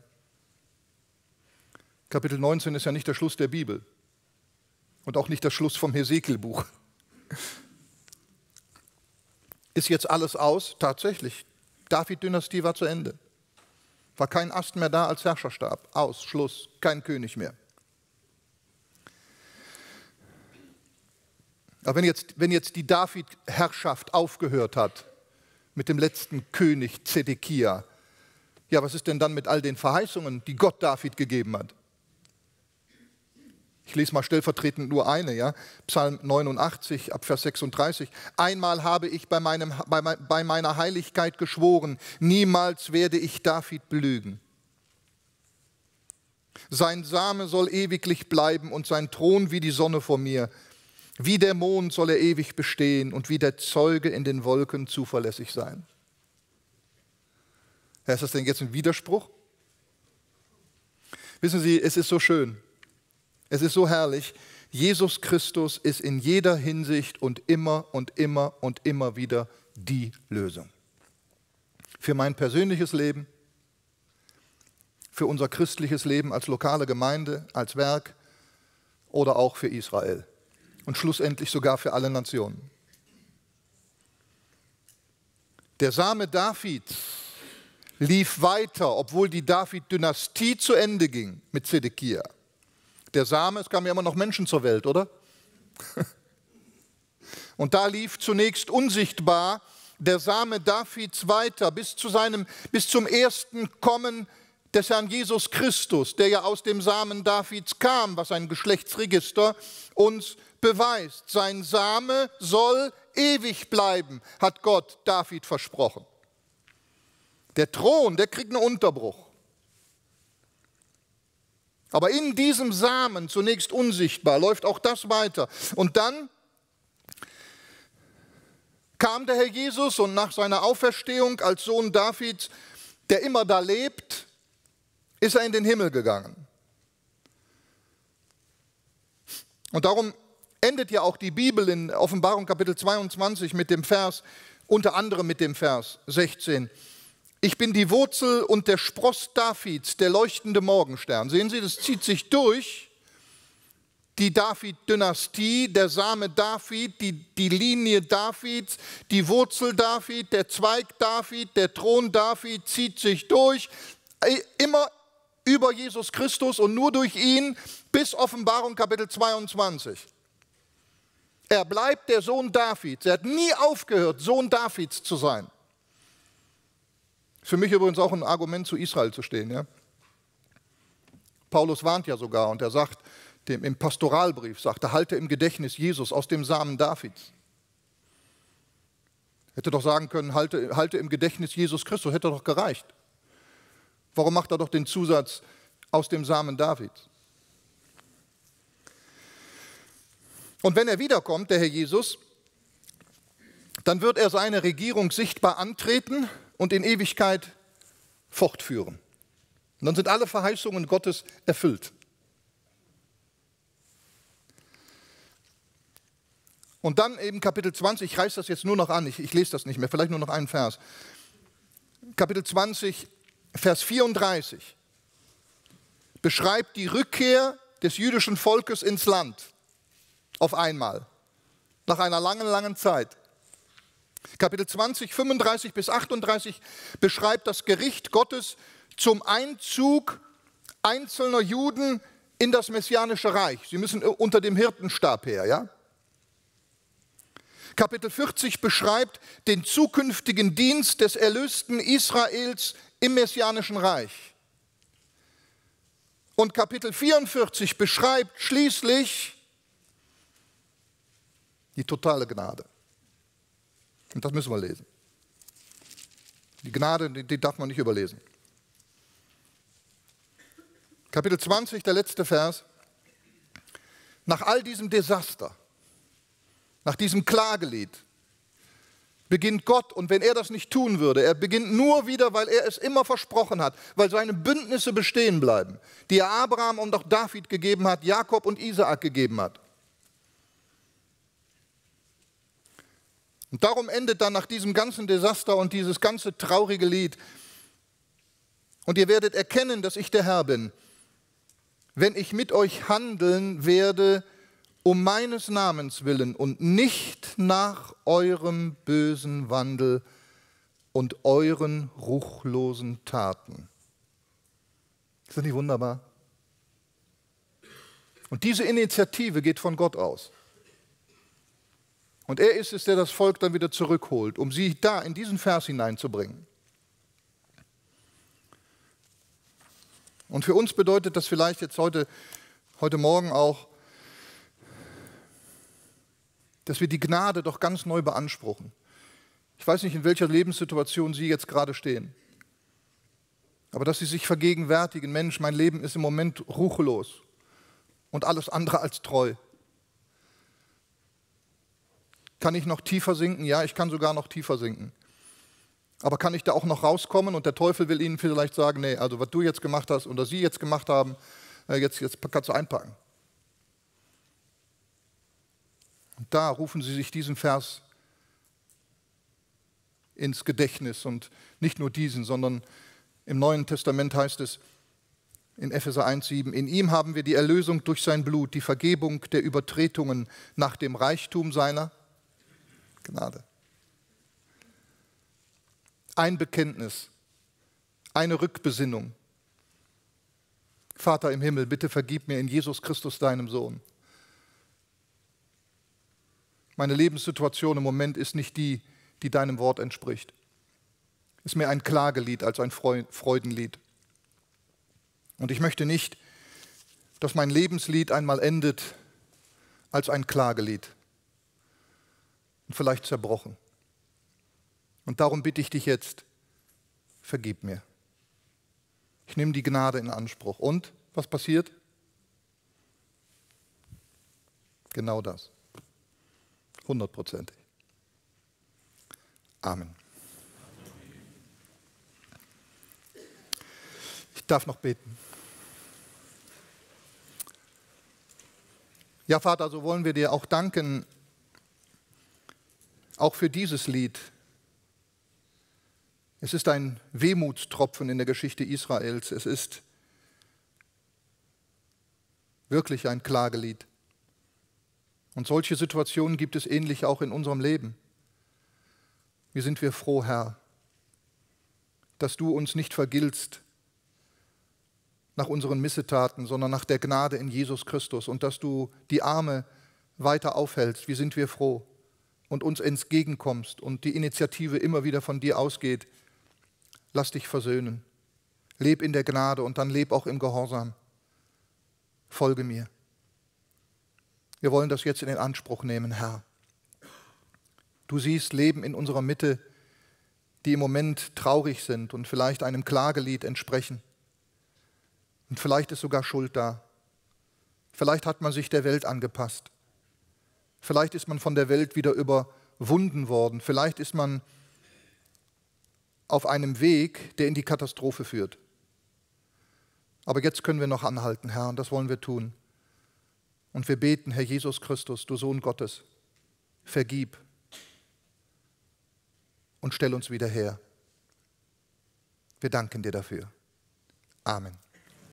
Speaker 1: Kapitel 19 ist ja nicht der Schluss der Bibel und auch nicht der Schluss vom Hesekiel-Buch. Ist jetzt alles aus? Tatsächlich. David-Dynastie war zu Ende. War kein Ast mehr da als Herrscherstab. Aus, Schluss, kein König mehr. Aber wenn jetzt die David-Herrschaft aufgehört hat mit dem letzten König Zedekia, ja, was ist denn dann mit all den Verheißungen, die Gott David gegeben hat? Ich lese mal stellvertretend nur eine, ja? Psalm 89, ab Vers 36. Einmal habe ich bei meiner Heiligkeit geschworen, niemals werde ich David belügen. Sein Same soll ewiglich bleiben und sein Thron wie die Sonne vor mir. Wie der Mond soll er ewig bestehen und wie der Zeuge in den Wolken zuverlässig sein. Ja, ist das denn jetzt ein Widerspruch? Wissen Sie, es ist so schön. Es ist so herrlich, Jesus Christus ist in jeder Hinsicht und immer wieder die Lösung. Für mein persönliches Leben, für unser christliches Leben als lokale Gemeinde, als Werk oder auch für Israel und schlussendlich sogar für alle Nationen. Der Same Davids lief weiter, obwohl die David-Dynastie zu Ende ging mit Zedekia. Der Same, es kamen ja immer noch Menschen zur Welt, oder? Und da lief zunächst unsichtbar der Same Davids weiter bis zum ersten Kommen des Herrn Jesus Christus, der ja aus dem Samen Davids kam, was ein Geschlechtsregister uns beweist. Sein Same soll ewig bleiben, hat Gott David versprochen. Der Thron, der kriegt einen Unterbruch. Aber in diesem Samen, zunächst unsichtbar, läuft auch das weiter. Und dann kam der Herr Jesus und nach seiner Auferstehung als Sohn Davids, der immer da lebt, ist er in den Himmel gegangen. Und darum endet ja auch die Bibel in Offenbarung Kapitel 22 mit dem Vers, unter anderem mit dem Vers 16. Ich bin die Wurzel und der Spross Davids, der leuchtende Morgenstern. Sehen Sie, das zieht sich durch. Die David-Dynastie, der Same David, die Linie Davids, die Wurzel David, der Zweig David, der Thron David zieht sich durch. Immer über Jesus Christus und nur durch ihn bis Offenbarung Kapitel 22. Er bleibt der Sohn Davids. Er hat nie aufgehört, Sohn Davids zu sein. Für mich übrigens auch ein Argument, zu Israel zu stehen. Ja? Paulus warnt ja sogar und er sagt, im Pastoralbrief sagt er, halte im Gedächtnis Jesus aus dem Samen Davids. Hätte doch sagen können, halte im Gedächtnis Jesus Christus, hätte doch gereicht. Warum macht er doch den Zusatz aus dem Samen Davids? Und wenn er wiederkommt, der Herr Jesus, dann wird er seine Regierung sichtbar antreten und in Ewigkeit fortführen. Und dann sind alle Verheißungen Gottes erfüllt. Und dann eben Kapitel 20, ich reiße das jetzt nur noch an, ich lese das nicht mehr, vielleicht nur noch einen Vers. Kapitel 20, Vers 34 beschreibt die Rückkehr des jüdischen Volkes ins Land auf einmal, nach einer langen, langen Zeit. Kapitel 20, 35 bis 38 beschreibt das Gericht Gottes zum Einzug einzelner Juden in das Messianische Reich. Sie müssen unter dem Hirtenstab her, ja? Kapitel 40 beschreibt den zukünftigen Dienst des erlösten Israels im Messianischen Reich. Und Kapitel 44 beschreibt schließlich die totale Gnade. Und das müssen wir lesen. Die Gnade, die darf man nicht überlesen. Kapitel 20, der letzte Vers. Nach all diesem Desaster, nach diesem Klagelied, beginnt Gott, und wenn er das nicht tun würde, er beginnt nur wieder, weil er es immer versprochen hat, weil seine Bündnisse bestehen bleiben, die er Abraham und auch David gegeben hat, Jakob und Isaak gegeben hat. Und darum endet dann nach diesem ganzen Desaster und dieses ganze traurige Lied: Und ihr werdet erkennen, dass ich der Herr bin, wenn ich mit euch handeln werde, um meines Namens willen und nicht nach eurem bösen Wandel und euren ruchlosen Taten. Ist das nicht wunderbar? Und diese Initiative geht von Gott aus. Und er ist es, der das Volk dann wieder zurückholt, um sie da in diesen Vers hineinzubringen. Und für uns bedeutet das vielleicht jetzt heute Morgen auch, dass wir die Gnade doch ganz neu beanspruchen. Ich weiß nicht, in welcher Lebenssituation Sie jetzt gerade stehen, aber dass Sie sich vergegenwärtigen: Mensch, mein Leben ist im Moment ruchlos und alles andere als treu. Kann ich noch tiefer sinken? Ja, ich kann sogar noch tiefer sinken. Aber kann ich da auch noch rauskommen? Und der Teufel will Ihnen vielleicht sagen: Nee, also was du jetzt gemacht hast oder Sie jetzt gemacht haben, jetzt kannst du einpacken. Und da rufen Sie sich diesen Vers ins Gedächtnis, und nicht nur diesen, sondern im Neuen Testament heißt es: in Epheser 1,7, in ihm haben wir die Erlösung durch sein Blut, die Vergebung der Übertretungen nach dem Reichtum seiner Gnade. Ein Bekenntnis, eine Rückbesinnung. Vater im Himmel, bitte vergib mir in Jesus Christus, deinem Sohn. Meine Lebenssituation im Moment ist nicht die, die deinem Wort entspricht. Ist mehr ein Klagelied als ein Freudenlied. Und ich möchte nicht, dass mein Lebenslied einmal endet als ein Klagelied und vielleicht zerbrochen. Und darum bitte ich dich jetzt, vergib mir. Ich nehme die Gnade in Anspruch. Und was passiert? Genau das. 100%. Amen. Ich darf noch beten. Ja, Vater, so wollen wir dir auch danken, auch für dieses Lied. Es ist ein Wehmutstropfen in der Geschichte Israels. Es ist wirklich ein Klagelied. Und solche Situationen gibt es ähnlich auch in unserem Leben. Wie sind wir froh, Herr, dass du uns nicht vergiltst nach unseren Missetaten, sondern nach der Gnade in Jesus Christus und dass du die Arme weiter aufhältst. Wie sind wir froh und uns entgegenkommst und die Initiative immer wieder von dir ausgeht. Lass dich versöhnen. Leb in der Gnade und dann leb auch im Gehorsam. Folge mir. Wir wollen das jetzt in Anspruch nehmen, Herr. Du siehst Leben in unserer Mitte, die im Moment traurig sind und vielleicht einem Klagelied entsprechen. Und vielleicht ist sogar Schuld da. Vielleicht hat man sich der Welt angepasst. Vielleicht ist man von der Welt wieder überwunden worden. Vielleicht ist man auf einem Weg, der in die Katastrophe führt. Aber jetzt können wir noch anhalten, Herr, und das wollen wir tun. Und wir beten, Herr Jesus Christus, du Sohn Gottes, vergib und stell uns wieder her. Wir danken dir dafür. Amen.